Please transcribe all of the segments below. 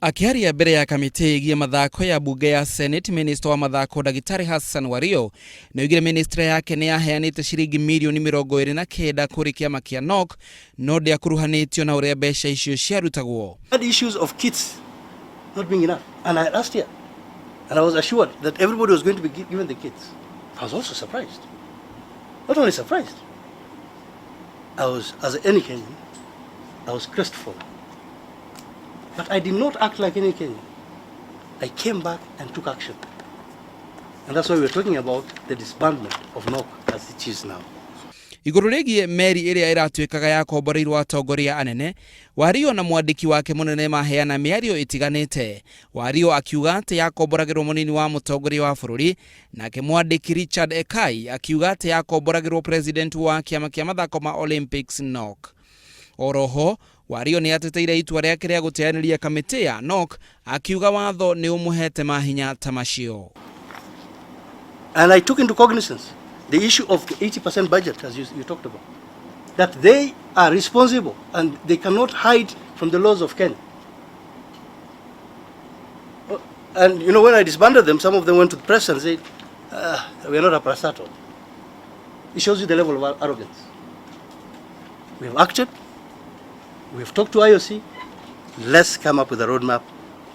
Akĩaria mbere ya kamĩtĩ ĩgiĩ mathako ya bunge ya Senate, minista wa mathako Ndagĩtarĩ Hassan Wario nĩoigire ministry yake nĩ yaheanĩte ciringi mirioni 29 kũrĩ kĩama kĩa NOC no ndĩakuruhanĩtio na ũrĩa mbeca icio ciarutagwo. Had issues of kits not being enough. And I last year, and I was assured that everybody was going to be given the kits. I was also surprised. Not only surprised, I was, as any Kenyan, I was crestfallen. But I did not act like any Kenyan. I came back and took action. And that's why we're talking about the disbandment of NOC as it is now. Igũrũ rĩgiĩ meri ĩrĩa ĩratuĩkaga yakomboreirwo atongoria anene, Wario na mwandĩki wake mũnene maheana mĩario ĩtiganĩte. Wario akiuga atĩ yakomboragĩrwo mũnini wa mũtongoria wa bũrũri, nake mwandĩki Richard Ekai akiuga atĩ yakomboragĩrwo president wa kĩama kĩa mathako ma Olympics NOC. Oroho Wario nĩ ateteire itua rĩake rĩa gũteanĩria kamĩtĩ ya NOC, akiuga watho nĩ ũmũhete mahinya ta macio. And I took into cognizance the issue of the 80% budget, as you talked about, that they are responsible and they cannot hide from the laws of Kenya. And when I disbanded them, some of them went to the press and said, "We are not a parastatal." It shows you the level of arrogance. We have acted, we have talked to IOC, let's come up with a roadmap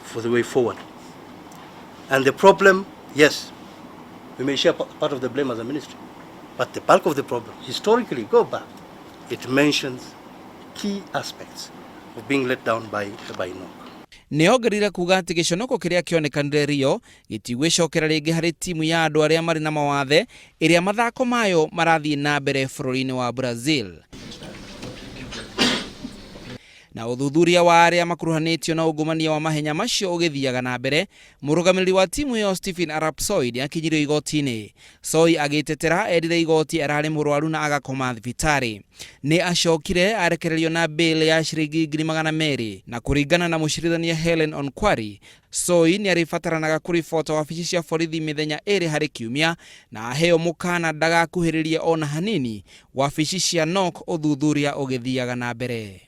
for the way forward. And the problem, yes, we may share part of the blame as a ministry, but the bulk of the problem, historically, go back, it mentions key aspects of being let down by NOC. Nĩ ongereire kuga atĩ gĩconoko kĩrĩa kĩonekanire Rio gĩtigwĩcokera rĩngĩ harĩ timu ya andũ arĩa marĩ na mawathe ĩrĩa mathako mayo marathiĩ na mbere bũrũri-inĩ wa Brazil. Na ũthuthuria wa arĩa makuruhanĩtio na ungumania wa mahenya macio ũgĩthiaga na mbere, mũrũgamĩrĩri wa timu ĩyo Stephen Arap Soi nĩakinyirio igoti-inĩ. Soi agĩtetera erire igoti ararĩ mũrwaru na agakoma thibitarĩ. Nĩ acokire arekererio na bail ya ciringi 200,000, na kũringana na mũcirithania Helen Onkwari, Soi nĩ arĩbataranaga kũribota wabici cia borithi mĩthenya 2 harĩ kiumia na aheo mũkana ndagakuhĩrĩrie ona hanini wabici cia NOC ũthuthuria ũgĩthiaga na mbere.